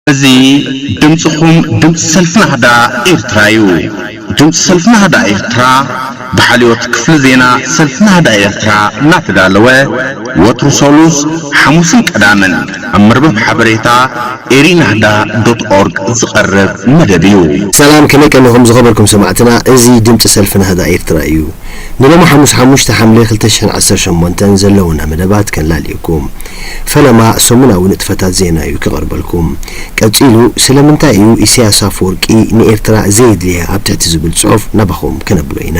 እዚ ድምፅኹም ድምፂ ሰልፊ ናህዳ ኤርትራ እዩ። ድምፂ ሰልፊ ናህዳ ኤርትራ ብሓልዮት ክፍሊ ዜና ሰልፊ ናህዳ ኤርትራ እናተዳለወ ወትሩ ሰሉስ፣ ሓሙስን ቀዳምን ኣብ መርበብ ሓበሬታ ኤሪናህዳ ዶት ኦርግ ዝቐርብ መደብ እዩ። ሰላም፣ ከመይ ቀኒኹም ዝኸበርኩም ሰማዕትና? እዚ ድምፂ ሰልፊ ናህዳ ኤርትራ እዩ። ንሎሚ ሓሙስ ሓሙሽተ ሓምለ ክልተ ሽሕን ዓሰርተ ሸሞንተን ዘለውና መደባት ከነላልየኩም። ፈለማ ሰሙናዊ ንጥፈታት ዜና እዩ ክቐርበልኩም። ቀጺሉ ስለምንታይ እዩ ኢሳያስ ኣፈወርቂ ንኤርትራ ዘየድልያ ኣብ ትሕቲ ዝብል ጽሑፍ ናባኹም ከነብሎ ኢና።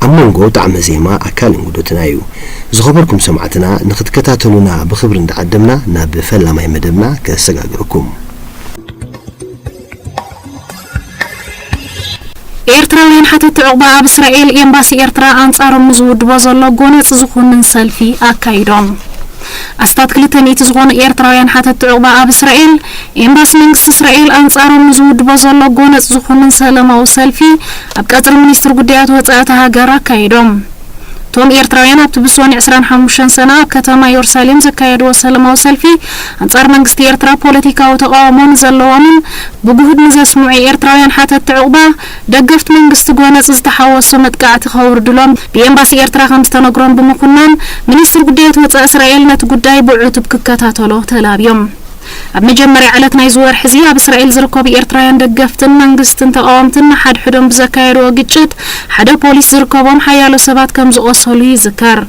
ኣብ መንጎ ጣዕመ ዜማ ኣካል እንግዶትና እዩ። ዝኸበርኩም ሰማዕትና ንኽትከታተሉና ብኽብሪ እንዳዓደምና ናብ ፈላማይ መደብና ከሰጋግረኩም። ኤርትራውያን ሓተቲ ዑቕባ ኣብ እስራኤል ኤምባሲ ኤርትራ ኣንጻሮም ንዝውድቦ ዘሎ ጎነጽ ዝኹንን ሰልፊ ኣካይዶም። ኣስታት ክልተ ሚእቲ ዝኾኑ ኤርትራውያን ሓተቲ ዑቕባ ኣብ እስራኤል ኤምባሲ መንግስቲ እስራኤል ኣንጻሮም ንዝውድቦ ዘሎ ጎነጽ ዝኹንን ሰላማዊ ሰልፊ ኣብ ቀጽሪ ሚኒስትር ጉዳያት ወጻኢ እታ ሃገር ኣካይዶም። እቶም ኤርትራውያን ኣብቲ ብሰኑይ ዕስራን ሓሙሽተን ሰነ ኣብ ከተማ የሩሳሌም ዘካየድዎ ሰላማዊ ሰልፊ ኣንጻር መንግስቲ ኤርትራ ፖለቲካዊ ተቃውሞ ንዘለዎምን ብጉህድ ንዘስምዑ ኤርትራውያን ሓተቲ ዑቕባ ደገፍቲ መንግስቲ ጎነጽ ዝተሓወሶ መጥቃዕቲ ከውርድሎም ብኤምባሲ ኤርትራ ከም ዝተነግሮም ብምኹናን፣ ሚኒስትር ጉዳያት ወጻኢ እስራኤል ነቲ ጉዳይ ብዕቱብ ክከታተሎ ተላብዮም። ኣብ መጀመርያ ዕለት ናይዚ ወርሒ እዚ ኣብ እስራኤል ዝርከቡ ኤርትራውያን ደገፍትን መንግስትን ተቃወምትን ንሓድሕዶም ብዘካየድዎ ግጭት ሓደ ፖሊስ ዝርከቦም ሓያሎ ሰባት ከም ዝቆሰሉ ይዝከር።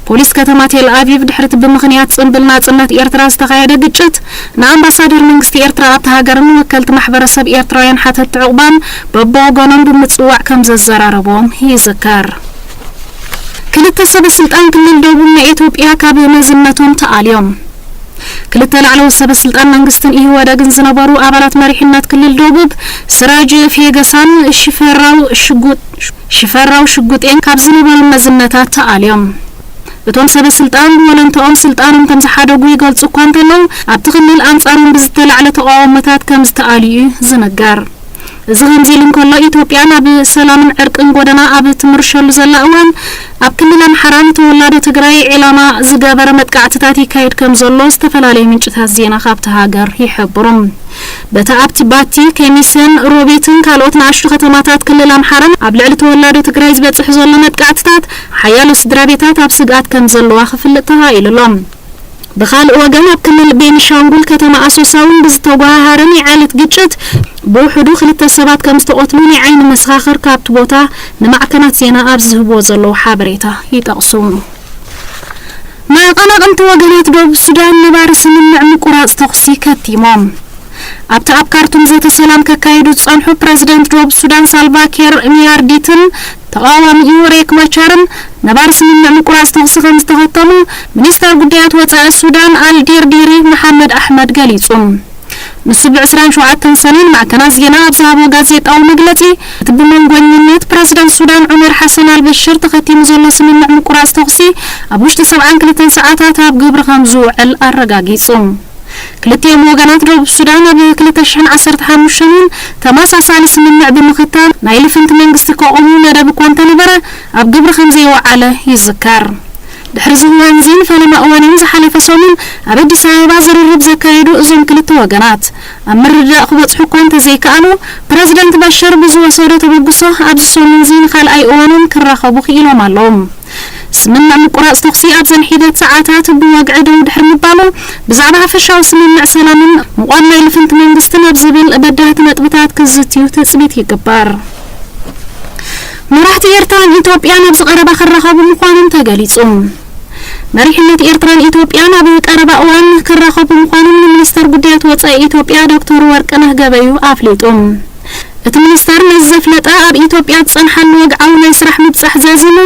ፖሊስ ከተማ ቴል ኣቪቭ ድሕሪቲ ብምኽንያት ጽምብል ናጽነት ኤርትራ ዝተኻየደ ግጭት ንኣምባሳደር መንግስቲ ኤርትራ ኣብቲ ሃገርን ወከልቲ ማሕበረሰብ ኤርትራውያን ሓተቲ ዑቕባን በብወገኖም ብምጽዋዕ ከም ዘዘራረቦም ይዝከር። ክልተ ሰበ ስልጣን ክልል ደቡብ ናይ ኢትዮጵያ ካብ መዝነቶም ተኣልዮም። ክልተ ላዕለዎት ሰበ ስልጣን መንግስትን ኢህወደግን ዝነበሩ ኣባላት መሪሕነት ክልል ደቡብ ስራጅ ፌገሳን ሽፈራው ሽጉ-፣ ሽፈራው ሽጉጤን ካብ ዝነበሮም መዝነታት ተኣልዮም። እቶም ሰበ ስልጣን ብወለንትኦም ስልጣኖም ከም ዝሓደጉ ይገልጹ እኳ እንተለዉ፣ ኣብቲ ክልል ኣንጻሮም ብዝተላዕለ ተቃውሞታት ከም ዝተኣልዩ እዩ ዝንገር። እዚ ከምዚ ኢሉ እንከሎ፣ ኢትዮጵያ ናብ ሰላምን ዕርቅን ጎደና ኣብ ትምርሸሉ ዘላ እዋን፣ ኣብ ክልል ኣምሓራ ንተወላዶ ትግራይ ዒላማ ዝገበረ መጥቃዕትታት ይካየድ ከም ዘሎ ዝተፈላለዩ ምንጭታት ዜና ካብቲ ሃገር ይሕብሩ። በቲ ኣብቲ ባቲ፣ ከሚሴን ሮቤትን ካልኦት ንኣሽቱ ከተማታት ክልል ኣምሓራን ኣብ ልዕሊ ተወላዶ ትግራይ ዝበጽሕ ዘሎ መጥቃዕትታት ሓያሎ ስድራ ቤታት ኣብ ስግኣት ከም ዘለዋ ክፍለጥ ተኻኢሉ ኣሎ። ብኻልእ ወገን፣ ኣብ ክልል ቤኒሻንጉል ከተማ ኣሶሳ እውን ብዝተጓሃሃረ ናይ ዓሌት ግጭት ብውሕዱ ክልተ ሰባት ከም ዝተቐትሉ ናይ ዓይኒ መሰኻኽር ካብቲ ቦታ ንማዕከናት ዜና ኣብ ዝህብዎ ዘለዉ ሓበሬታ ይጠቕሱ። መቐናቕንቲ ወገናት ደቡብ ሱዳን ነባሪ ስምምዕ ምቁራጽ ተኹሲ ከቲሞም። ኣብቲ ኣብ ካርቱም ዘተ ሰላም ከካይዱ ዝጸንሑ ፕረዚደንት ደቡብ ሱዳን ሳልቫ ኪር ሚያርዲትን ተቓዋሚኡ ሬክ ማቻርን ነባሪ ስምምዕ ምቁራጽ ተኹሲ ከም ዝተኸተሙ ሚኒስተር ጉዳያት ወጻኢ ሱዳን ኣልዲርዲሪ መሓመድ ኣሕመድ ገሊጹ። ንሱ ብዕስራን ሸውዓተን ሰነ ንማዕከናት ዜና ኣብ ዝሃቦ ጋዜጣዊ መግለጺ፣ እቲ ብመንጎኝነት ፕረዚደንት ሱዳን ዑመር ሓሰን ኣልበሽር ተኸቲሙ ዘሎ ስምምዕ ምቁራጽ ተኹሲ ኣብ ውሽጢ ሰብዓን ክልተን ሰዓታት ኣብ ግብሪ ከም ዝውዕል ኣረጋጊጹ። ክልቲኦም ወገናት ደቡብ ሱዳን ኣብ ክልተ ሽሕን ዓሰርተ ሓሙሽተን እውን ተመሳሳሊ ስምምዕ ብምኽታል ናይ ልፍንቲ መንግስቲ ከቑሙ መደብ እኳ እንተነበረ ኣብ ግብሪ ከም ዘይወዓለ ይዝከር። ድሕሪ እዚ እዋን እዚ ንፈለማ እዋን እዮም ዝሓለፈ ሰሙን ኣብ ኣዲስ ኣበባ ዝርርብ ዘካየዱ እዞም ክልተ ወገናት። ኣብ ምርድዳእ ክበጽሑ እኳ እንተዘይከኣሉ፣ ፕረዚደንት በሽር ብዝወሰዶ ተበግሶ ኣብዚ ሰሙን እዚ ንኻልኣይ እዋኖም ክራኸቡ ክኢሎም ኣለዉ። ስምምዕ ምቁራጽ ተኹሲ ኣብ ዘን ሒደት ሰዓታት ብወግዒ ደው ድሕሪ ምባሉ፣ ብዛዕባ ሓፈሻዊ ስምምዕ ሰላምን ምቋም ናይ ልፍንቲ መንግስትን ኣብ ዝብል በዳህቲ ነጥብታት ክዝትዩ ትጽቢት ይግበር። መራሕቲ ኤርትራን ኢትዮጵያን ኣብዚ ቀረባ ክራኸቡ ምዃኖም ተገሊጹ። መሪሕነት ኤርትራን ኢትዮጵያን ኣብ ቀረባ እዋን ክራኸቡ ምዃኖም ንሚኒስተር ጉዳያት ወጻኢ ኢትዮጵያ ዶክተር ወርቅነህ ገበዩ ኣፍሊጡ። እቲ ሚኒስተር ነዚ ዘፍለጠ ኣብ ኢትዮጵያ ዝጸንሓሉ ወግዓዊ ናይ ስራሕ ምብጻሕ ዛዚሙ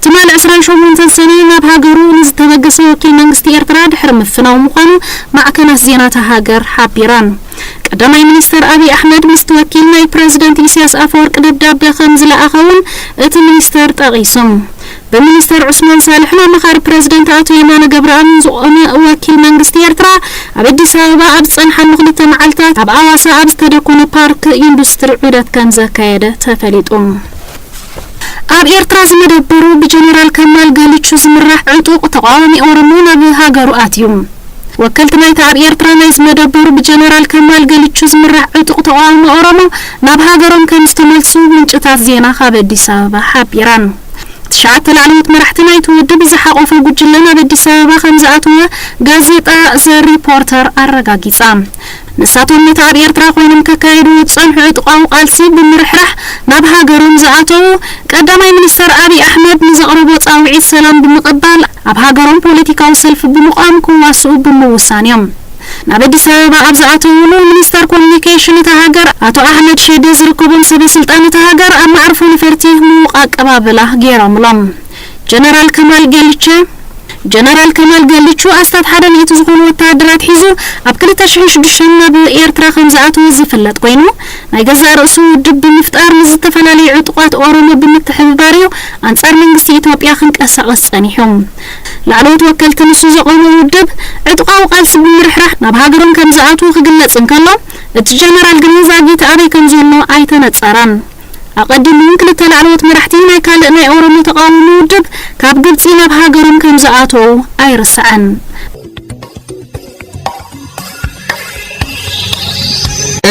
ትማሊ ዕስራን ሸሞንተን ሰነ ናብ ሃገሩ ንዝተበገሰ ወኪል መንግስቲ ኤርትራ ድሕሪ ምፍናው ምዃኑ ማዕከናት ዜና እታ ሃገር ሓቢረን። ቀዳማይ ሚኒስተር ኣብይ ኣሕመድ ምስቲ ወኪል ናይ ፕረዚደንት ኢሳያስ ኣፈወርቂ ደብዳበ ከም ዝለኣኸ እውን እቲ ሚኒስተር ጠቒሱ። ብሚኒስተር ዑስማን ሳልሕን ኣማኻሪ ፕረዚደንት ኣቶ የማነ ገብረኣብን ዝኾነ ወኪል መንግስቲ ኤርትራ ኣብ ኣዲስ ኣበባ ኣብ ዝጸንሓሉ ክልተ መዓልታት ኣብ ኣዋሳ ኣብ ዝተደኮነ ፓርክ ኢንዱስትሪ ዑደት ከም ዘካየደ ተፈሊጡ። ኣብ ኤርትራ ዝመደበሩ ብጀነራል ከማል ገሊቹ ዝምራሕ ዕጡቕ ተቃዋሚ ኦሮሞ ናብ ሃገሩ ኣትዩ። ወከልቲ ናይቲ ኣብ ኤርትራ ናይ መደበሩ ብጀነራል ከማል ገልቹ ዝምራሕ ዕጡቕ ተቓውሞ ኦሮሞ ናብ ሃገሮም ከም ዝተመልሱ ምንጭታት ዜና ካብ ኣዲስ ኣበባ ሓቢረን። ትሽዓተ ላዕለዎት መራሕቲ ናይቲ ውድብ ዝሓቖፈ ጉጅለ ናብ ኣዲስ ኣበባ ከም ዝኣተወ ጋዜጣ ዘ ሪፖርተር ኣረጋጊጻ። ንሳቶም ነቲ ኣብ ኤርትራ ኮይኖም ከካየድዎ ዝጸንሑ ዕጥቃዊ ቃልሲ ብምርሕራሕ ናብ ሃገሮም ዝኣተዉ ቀዳማይ ሚኒስተር ኣብይ ኣሕመድ ንዘቕረቦ ጻውዒት ሰላም ብምቕባል ኣብ ሃገሮም ፖለቲካዊ ሰልፊ ብምቋም ክዋስኡ ብምውሳን እዮም። ናብ ኣዲስ ኣበባ ኣብ ዝኣተውሉ ሚኒስተር ኮሚኒኬሽን እታ ሃገር ኣቶ ኣሕመድ ሸደ ዝርከቦም ሰበ ስልጣን እታ ሃገር ኣብ መዕርፎ ነፈርቲ ምዉቕ ኣቀባብላ ገይሮምሎም። ጀነራል ከማል ገልቸ ጀነራል ከማል ገልቹ ኣስታት ሓደ ሚእቲ ዝኾኑ ወተሃደራት ሒዙ ኣብ ክልተ ሽሕን ሽዱሽተን ናብ ኤርትራ ከም ዝኣተወ ዝፍለጥ ኮይኑ፣ ናይ ገዛእ ርእሱ ውድብ ብምፍጣር ንዝተፈላለዩ ዕጡቓት ኦሮሞ ብምትሕብባር እዩ ኣንጻር መንግስቲ ኢትዮጵያ ክንቀሳቐስ ጸኒሑ። ላዕለዎት ወከልቲ ንሱ ዘቖመ ውድብ ዕጡቓዊ ቃልሲ ብምርሕራሕ ናብ ሃገሮም ከም ዝኣትዉ ክግለጽ እንከሎ፣ እቲ ጀነራል ግን ዛጊት ኣበይ ከም ዘሎ ኣይተነጸረን። ኣቐዲሙ እውን ክልተ ላዕለዎት መራሕቲ ናይ ካልእ ናይ ኦሮሞ ተቓውሞ ውድብ ካብ ግብጺ ናብ ሃገሮም ከም ዝኣተዉ ኣይርሳዕን።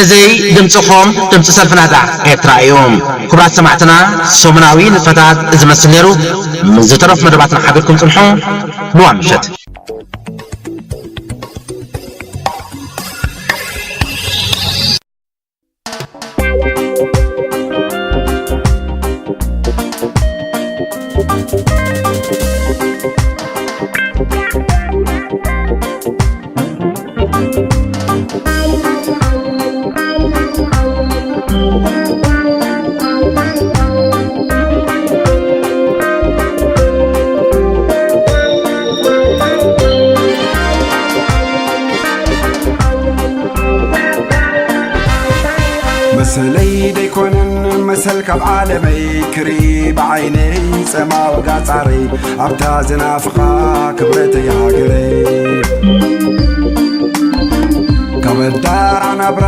እዚ ድምፅኹም ድምፂ ሰልፊ ናህዳ ኤርትራ እዩ። ክቡራት ሰማዕትና፣ ሰሙናዊ ንጥፈታት እዚ መስል ነይሩ። ምስ ዝተረፉ መደባትና ሓቢርኩም ፅንሑ። ልዋ ምሸት። መሰለይ ደይኮነን መሰል ካብ ዓለመይ ክርኢ ብዓይነይ ጸማ ወጋ ጻረይ ኣብታ ዝናፍቓ ክብረተይ ሃገረይ ካብ ኣዳራዕ ናብራ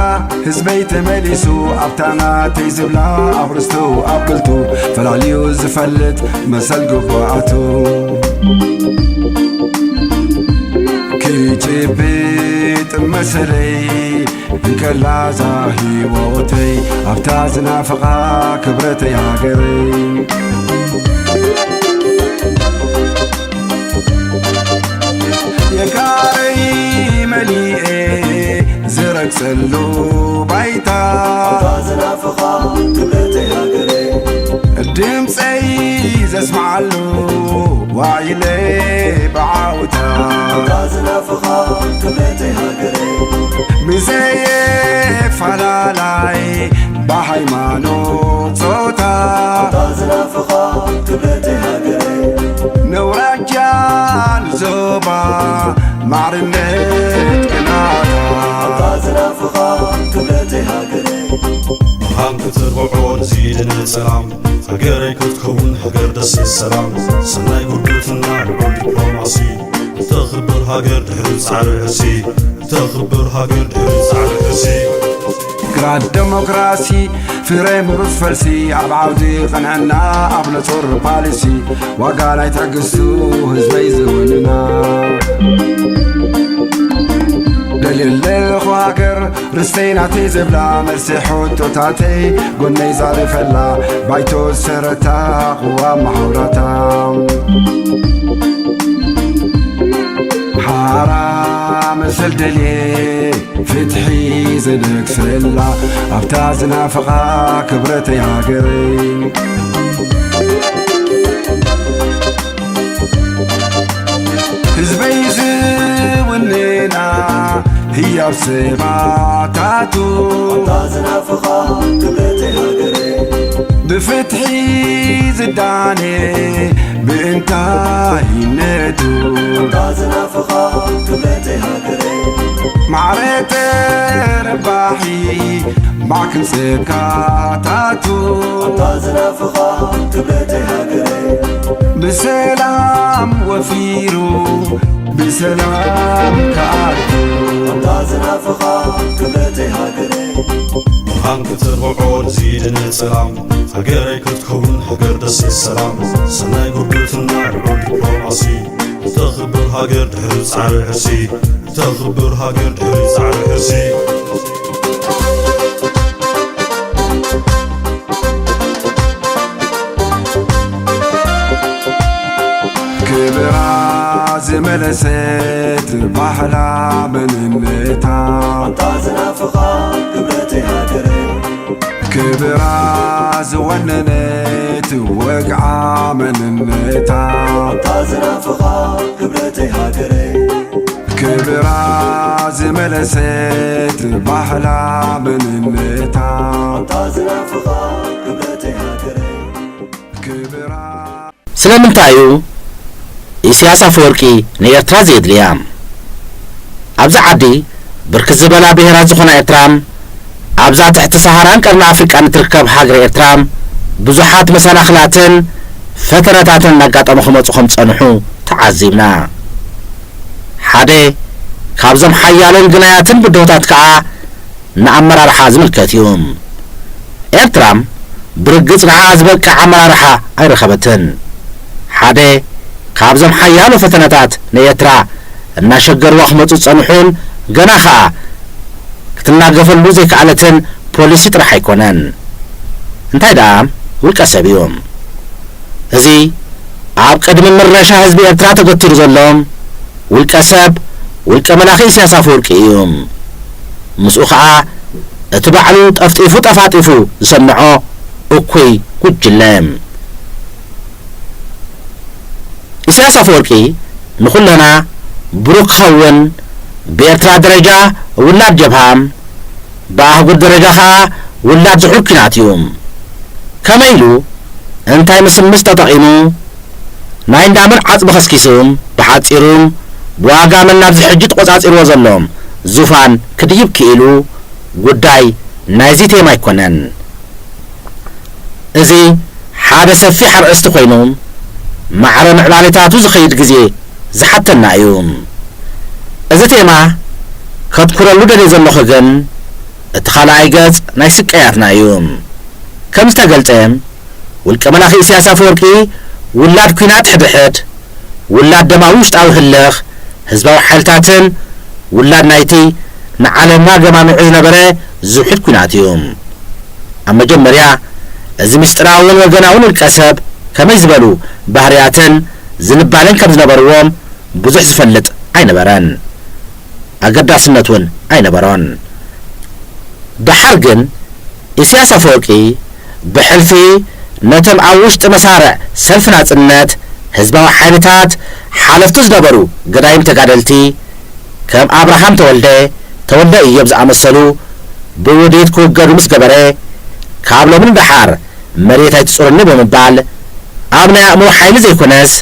ህዝበይ ተመሊሱ ኣብታ ናተይ ዝብላ ኣብ ርስቱ ኣብ ግልቱ ፈላልዩ ዝፈልጥ መሰል ግቡኣቱ ክጭብጥ መሰለይ እንከላ እዛ ህይወተይ ኣብታ ዝናፍቓ ክብረተይ ሃገረይ የጋረይ መሊኤ ዝረግጸሉ ባይታ ዝናፍቓ ክብረተይ ሃገረይ ድምፀይ ዘስምዓሉ ዋዒለ ብዓውታ ዝናፍቓ ክብረተይ ሃገረይ ብዘየፈላላይ ብሃይማኖት ጾታ ዝናፍቓ ክብረተይ ሃገረይ ነውራጃን ዞባ ማዕርነት ቅናታ ዝናፍቓ ክብረተይ ሃገረይ ብርሃን ክትርብዖ ንዚድነ ሰላም ሃገረይ ክትከውን ሃገር ደሴት ሰላም ሰናይ ጉርብትና ልዑል ዲፕሎማሲ እተኽብር ሃገር ድሕሪ ጻዕሪ ሕሲ እተኽብር ሃገር ድሕሪ ጻዕሪ ሕሲ ግራት ደሞክራሲ ፍረ ምሩፅ ፈልሲ ኣብ ዓውዲ ቅንዕና ኣብ ነፁር ፓሊሲ ዋጋ ናይ ትዕግስቱ ህዝበይ ዝውንና ደልየ ኣለኹ ሃገር ርስተይ ናተይ ዘብላ መልሲ ሕቶታተይ ጎነይ ዛሪፈላ ባይቶ ዝሰረታ ቅዋም መሓውራታ ሓራ መሰል ደልየ ፍትሒ ዝነግሰላ ኣብታ ዝናፍቓ ክብረተይ ሃገረይ ህዝበይ ዝውንና ህያብ ሰማእታቱ ዝናፍቓ ክብረተይ ሃገረይ ብፍትሒ ዝዳነ ብእንታይነቱ ዝናፍቓ ክብረተይ ሃገረይ ማዕረ ተረባሒ ማዕክን ጸጋታቱ ዝናፍቓ ክብረተይ ሃገረይ ብሰላም ወፊሩ ብሰላም ክኣቱ ዝናፍቓ ክብረተይ ሃገረይ ብርሃን ክትርብዖ ንዚድነ ሰላም ሃገረይ ክትከውን ሃገር ደሴት ሰላም ሰናይ ጉርብትና ልዑል ዲፕሎማሲ ተኽብር ሃገር ድሕሪ ጻዕሪ ሕርሲ፣ ተኽብር ሃገር ድሕሪ ጻዕሪ ሕርሲ። ክብራ ዝመለሰት ባህላ መንነታ፣ ኣንታ ዝናፍቓ ክብረተይ ሃገረይ። ክብራ ዝወነነት ወግዓ መንነታ፣ ኣንታ ዝናፍቓ ክብረተይ ሃገረይ። ክብራ ዝመለሰት ባህላ መንነታ፣ ኣንታ ዝናፍቓ ክብረተይ ሃገረይ። ክብራ ስለምንታይ እዩ ኢሳያስ ኣፈወርቂ ንኤርትራ ዘየድልያ? ኣብዚ ዓዲ ብርክት ዝበላ ብሄራት ዝኾና ኤርትራ፣ ኣብዛ ትሕቲ ሰሃራን ቀርኒ ኣፍሪቃን እትርከብ ሃገረ ኤርትራ ብዙሓት መሰናኽላትን ፈተነታትን እናጋጠሙ ክመጹ ከም ዝጸንሑ ተዓዚብና። ሓደ ካብዞም ሓያሎን ግናያትን ብድሆታት ከኣ ንኣመራርሓ ዝምልከት እዩ። ኤርትራ ብርግጽ ንዓኣ ዝበቅዕ ኣመራርሓ ኣይረኸበትን። ሓደ ካብዞም ሓያሎ ፈተነታት ንኤርትራ እናሸገርዋ ክመጹ ዝጸንሑን ገና ኸኣ ክትናገፈሉ ዘይከኣለትን ፖሊሲ ጥራሕ ኣይኮነን። እንታይ ደኣ ውልቀ ሰብ እዩ። እዚ ኣብ ቅድሚ ምረሻ ህዝቢ ኤርትራ ተገቲሩ ዘሎ ውልቀ ሰብ ውልቀ መላኺ ኢሳያስ ኣፈወርቂ እዩ። ምስኡ ኸኣ እቲ ባዕሉ ጠፍጢፉ ጠፋጢፉ ዝሰንዖ እኩይ ጉጅለ። ኢሳያስ ኣፈወርቂ ንኹለና ብሩኽ ክኸውን ብኤርትራ ደረጃ ውላድ ጀብሃ ብኣህጉር ደረጃ ኸኣ ውላድ ዝሑል ኲናት እዩ። ከመይ ኢሉ እንታይ ምስምስ ተጠቒሙ ናይ እንዳመን ዓጽሚ ከስኪሱ ብሓጺሩ ብዋጋ መን ናብዚ ሕጂ ተቖጻጺርዎ ዘሎ ዙፋን ክድይብ ክኢሉ ጉዳይ ናይዚ ቴማ ኣይኮነን። እዚ ሓደ ሰፊሕ ኣርእስቲ ኮይኑ ማዕረ ምዕባሌታቱ ዝኸይድ ግዜ ዝሓተና እዩ። እዚ ቴማ ከትኩረሉ ደልየ ዘለኹ ግን እቲ ካልኣይ ገጽ ናይ ስቀያትና እዩ። ከም ዝተገልጸ ውልቀ መላኺ ኢሳያስ ኣፈወርቂ ውላድ ኲናት ሕድሕድ፣ ውላድ ደማዊ ውሽጣዊ ህልኽ ህዝባዊ ሓይልታትን ውላድ ናይቲ ንዓለምና ገማሚዑ ዝነበረ ዝሑል ኲናት እዩ። ኣብ መጀመርያ እዚ ምስጢራውን ወገናውን ውልቀ ሰብ ከመይ ዝበሉ ባህርያትን ዝንባለን ከም ዝነበርዎ ብዙሕ ዝፈልጥ ኣይነበረን። ኣገዳስነት እውን ኣይነበሮን። ደሓር ግን ኢሳያስ ኣፈወርቂ ብሕልፊ ነቶም ኣብ ውሽጢ መሳርዕ ሰልፊ ናጽነት ህዝባዊ ሓይልታት ሓለፍቱ ዝነበሩ ገዳይም ተጋደልቲ ከም ኣብርሃም ተወልደ፣ ተወልደ እዮብ ዝኣመሰሉ ብውዲት ክውገዱ ምስ ገበረ ካብ ሎሚ ንደሓር መሬት ኣይትጹርኒ ብምባል ኣብ ናይ ኣእምሮ ሓይሊ ዘይኮነስ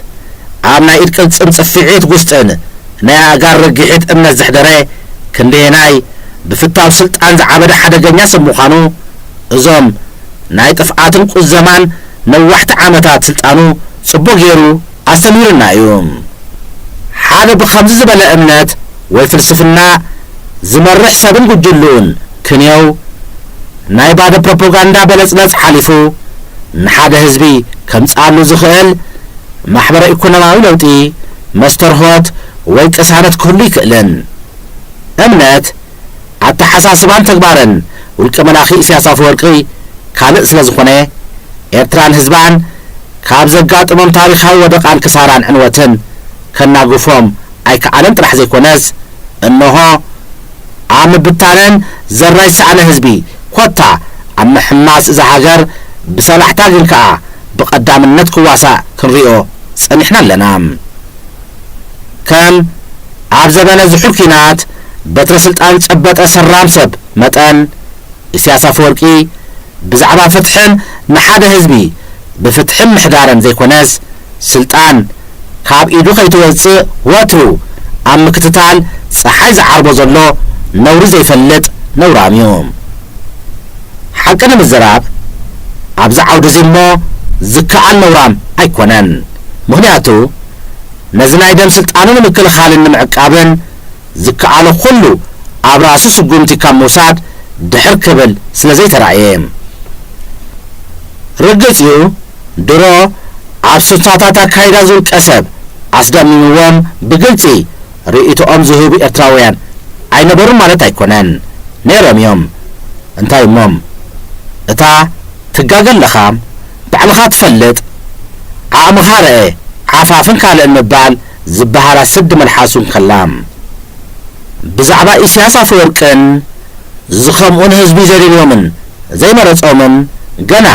ኣብ ናይ ኢድ ቅልጽም ጽፍዒት ጉስጥን ናይ ኣእጋር ርግሒት እምነት ዘሕደረ ክንደየናይ ብፍታው ስልጣን ዝዓበደ ሓደገኛ ሰብ ምዃኑ እዞም ናይ ጥፍኣትን ቁዘማን ነዋሕቲ ዓመታት ስልጣኑ ጽቡቕ ገይሩ ኣስተምሂሩና እዩ። ሓደ ብኸምዚ ዝበለ እምነት ወይ ፍልስፍና ዝመርሕ ሰብን ጉጅልኡን ክንየው ናይ ባዶ ፕሮፓጋንዳ በለጽለጽ ሓሊፉ ንሓደ ህዝቢ ከምጽኣሉ ዝኽእል ማሕበረ ኢኮኖማዊ ለውጢ መስተርሆት ወይ ቅሳነት ክህሉ ይክእልን። እምነት ኣተሓሳስባን ተግባርን ውልቀ መላኺ ኢሳያስ ኣፈወርቂ ካልእ ስለ ዝኾነ ኤርትራን ህዝባን ካብ ዘጋጥሞም ታሪኻዊ ወደቓን ክሳራን ዕንወትን ከናግፎም ኣይከኣለን ጥራሕ ዘይኮነስ እነሆ ኣብ ምብታነን ዘራይ ዝሰኣነ ህዝቢ ኮታ ኣብ ምሕማስ እዛ ሃገር ብሰላሕታ ግን ከኣ ብቐዳምነት ክዋሳእ ክንሪኦ ጸኒሕና ኣለና። ከም ኣብ ዘበነ ዝሑል ኲናት በትረ ስልጣን ዝጨበጠ ሰራም ሰብ መጠን ኢሳያስ ኣፈወርቂ ብዛዕባ ፍትሕን ንሓደ ህዝቢ ብፍትሕን ምሕዳርን ዘይኮነስ ስልጣን ካብ ኢዱ ከይትወጽእ ወትሩ ኣብ ምክትታል ጸሓይ ዝዓርቦ ዘሎ ነውሪ ዘይፈልጥ ነውራም እዩ። ሓቂ ንምዝራብ ኣብዚ ዓውዲ እዚ እሞ ዝከኣል ነውራም ኣይኮነን። ምኽንያቱ ነዚ ናይ ደም ስልጣኑ ንምክልኻልን ንምዕቃብን ዝከኣሎ ኩሉ ኣብ ራእሱ ስጉምቲ ካብ ምውሳድ ድሕር ክብል ስለ ዘይተራእየ። ርግጽ እዩ ድሮ ኣብ ሱሳታት ኣካይዳ ዝውልቀ ሰብ ኣስደሚምዎም ብግልጺ ርእይቶኦም ዝህቡ ኤርትራውያን ኣይነበሩን ማለት ኣይኮነን። ነይሮም እዮም። እንታይ እሞም? እታ ትጋገ ኣለኻ፣ ባዕልኻ ትፈልጥ፣ ዓቕምኻ ርአ፣ ዓፋፍን ካልእን ምባል ዝበሃላ ስዲ መልሓሱ እንከላ። ብዛዕባ ኢሳያስ ኣፈወርቅን ዝኸምኡን ህዝቢ ዘድልዮምን ዘይመረጾምን ገና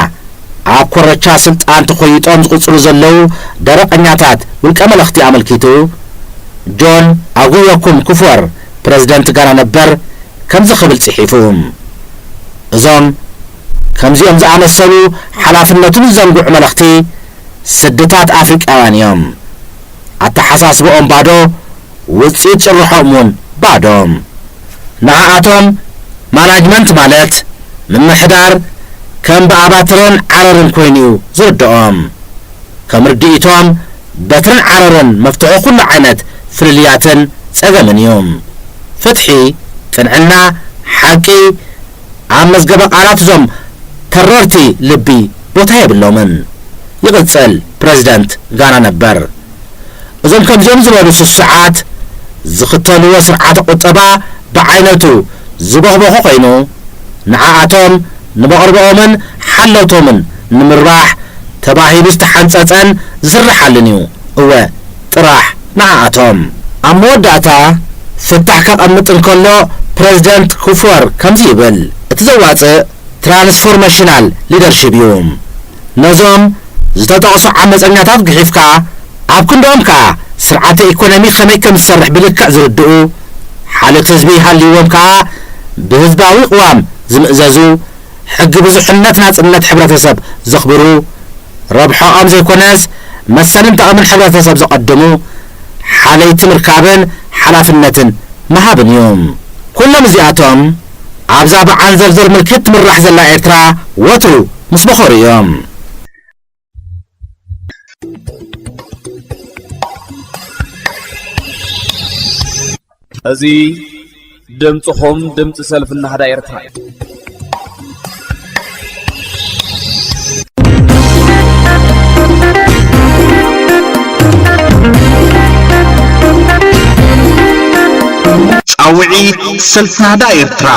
ኣብ ኮረቻ ስልጣን ተኾይጦም ዝቕጽሉ ዘለዉ ደረቐኛታት ውልቀ መለኽቲ ኣመልኪቱ ጆን ኣጉዮኩም ኩፎር ፕረዚደንት ጋና ነበር ከምዚ ክብል ጽሒፉ። እዞም ከምዚኦም ዝኣመሰሉ ሓላፍነቱ ዝዘንግዑ መለኽቲ ስድታት ኣፍሪቃውያን እዮም። ኣተሓሳስባኦም ባዶ፣ ውጽኢት ጭርሖም እውን ባዶ። ንዓኣቶም ማናጅመንት ማለት ምምሕዳር ከም ብኣባትርን ዓረርን ኮይኑ እዩ ዝርድኦም። ከም ርድኢቶም በትርን ዓረርን መፍትሒ ኩሉ ዓይነት ፍልልያትን ጸገምን እዩ። ፍትሒ፣ ቅንዕና፣ ሓቂ ኣብ መዝገበ ቃላት እዞም ተረርቲ ልቢ ቦታ የብሎምን። ይቕጽል ፕረዚደንት ጋና ነበር። እዞም ከምዚኦም ዝበሉ ስሱዓት ዝኽተልዎ ስርዓተ ቁጠባ ብዓይነቱ ዝበኽበኹ ኮይኑ፣ ንዓኣቶም ንመቕርቦኦምን ሓለውቶምን ንምርባሕ ተባሂሉ ዝተሓንጸጸን ዝስርሓሉን እዩ። እወ፣ ጥራሕ ንዓኣቶም። ኣብ መወዳእታ ፍታሕ ከቐምጥ እንከሎ ፕረዚደንት ኩፎር ከምዚ ይብል፣ እቲ ዘዋጽእ ትራንስፎርሜሽናል ሊደርሺፕ እዩ። ነዞም ዝተጠቕሱ ዓመፀኛታት ጉሒፍካ ኣብ ክንድኦም ከኣ ስርዓተ ኢኮኖሚ ከመይ ከም ዝሰርሕ ብልክዕ ዝርድኡ ሓልዮት ህዝቢ ሃልይዎም ከኣ ብህዝባዊ ቅዋም ዝምእዘዙ ሕጊ ብዙሕነት ናፅነት ሕብረተሰብ ዘኽብሩ ረብሖኦም ዘይኮነስ መሰልን ጠቕምን ሕብረተሰብ ዘቐድሙ ሓለይቲ ምርካብን ሓላፍነትን ምሃብን እዩ። ኩሎም እዚኣቶም ኣብዛ ብዓንዘርዘር ምልክት ትምራሕ ዘላ ኤርትራ ወትሩ ምስ በኾሩ እዮም። እዚ ድምፅኹም ድምፂ ሰልፊ ናህዳ ኤርትራ እዩ። ጻውዒት ሰልፊ ናህዳ ኤርትራ።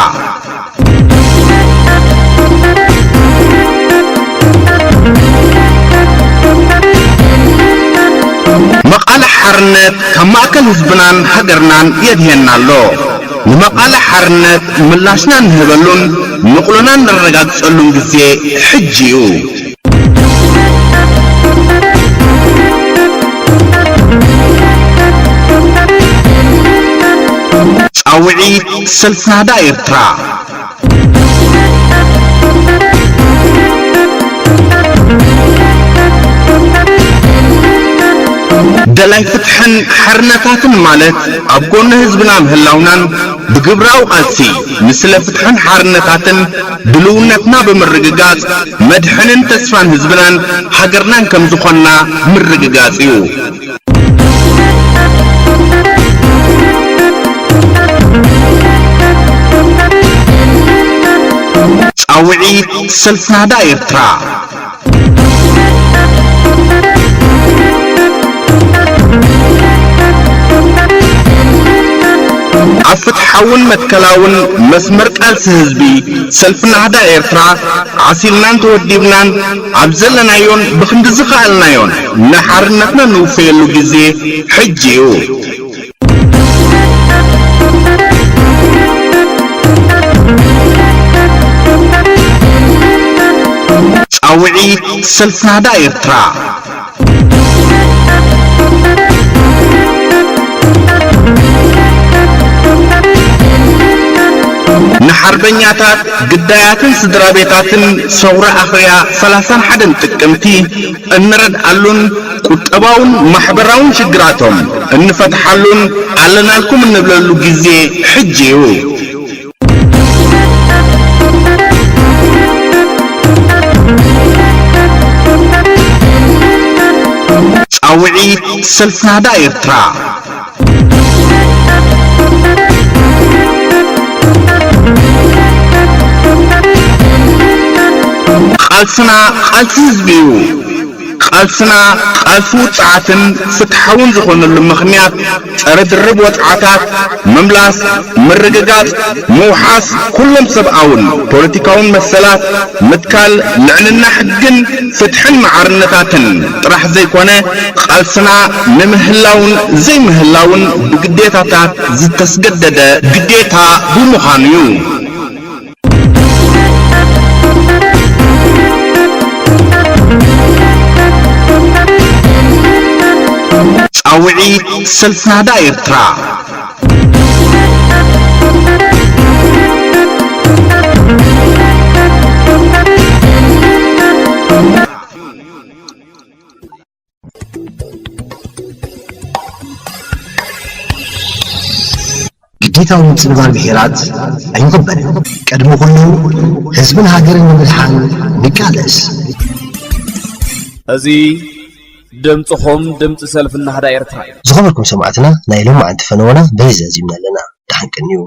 መቓልሕ ሓርነት ካብ ማእከል ህዝብናን ሃገርናን የድህየና ኣሎ። ንመቓልሕ ሓርነት ምላሽና እንህበሉን ንቕሎና እነረጋግጸሉን ግዜ ሕጂ እዩ። ጻውዒት ሰልፊ ናህዳ ኤርትራ። ደላይ ፍትሕን ሓርነታትን ማለት ኣብ ጎኒ ህዝብና ምህላውናን ብግብራዊ ቃልሲ ንስለ ፍትሕን ሓርነታትን ድልውነትና ብምርግጋጽ መድሕንን ተስፋን ህዝብናን ሃገርናን ከም ዝኾንና ምርግጋጽ እዩ። ጻውዒት ሰልፊ ናህዳ ኤርትራ። ኣብ ፍትሓውን መትከላውን መስመር ቃልሲ ህዝቢ ሰልፊ ናህዳ ኤርትራ ዓሲልናን ተወዲብናን ኣብ ዘለናዮን ብኽንዲ ዝኸኣልናዮን ንሓርነትና ንውፈየሉ ግዜ ሕጂ እዩ። ጻውዒት ሰልፊ ናህዳ ኤርትራ። ንሓርበኛታት ግዳያትን ስድራ ቤታትን ሰውራ ኣኽርያ ሰላሳን ሓደን ጥቅምቲ እንረድኣሉን ቁጠባውን ማሕበራውን ሽግራቶም እንፈትሓሉን ኣለናልኩም እንብለሉ ግዜ ሕጂ እዩ። ጻውዒት ሰልፊ ናህዳ ኤርትራ። ቃልስና ቃልሲ ህዝቢ እዩ። ቃልስና ቃልሲ ውጽዓትን ፍትሓውን ዝኾነሉ ምኽንያት ጸረ ድርብ ወጽዓታት፣ ምምላስ፣ ምርግጋጽ፣ ምውሓስ ኩሎም ሰብኣውን ፖለቲካውን መሰላት፣ ምትካል ልዕልና ሕግን ፍትሕን ማዕርነታትን ጥራሕ ዘይኮነ፣ ቃልስና ንምህላውን ዘይምህላውን ብግዴታታት ዝተስገደደ ግዴታ ብምዃኑ እዩ። ጻውዒት ሰልፊ ናህዳ ኤርትራ። ግዴታዊ ምጽንባር ብሄራት ኣይቕበልን። ቅድሚ ኩሉ ህዝብን ሃገርን ንምድሓን ንቃለስ። እዚ ድምፅኹም ድምፂ ሰልፊ ናህዳ ኤርትራ እዩ። ዝኸበርኩም ሰማዕትና ናይ ሎማዓንቲ ፈነወና በዚ ዘዚምና ኣለና። ደሓን ቀንዩ።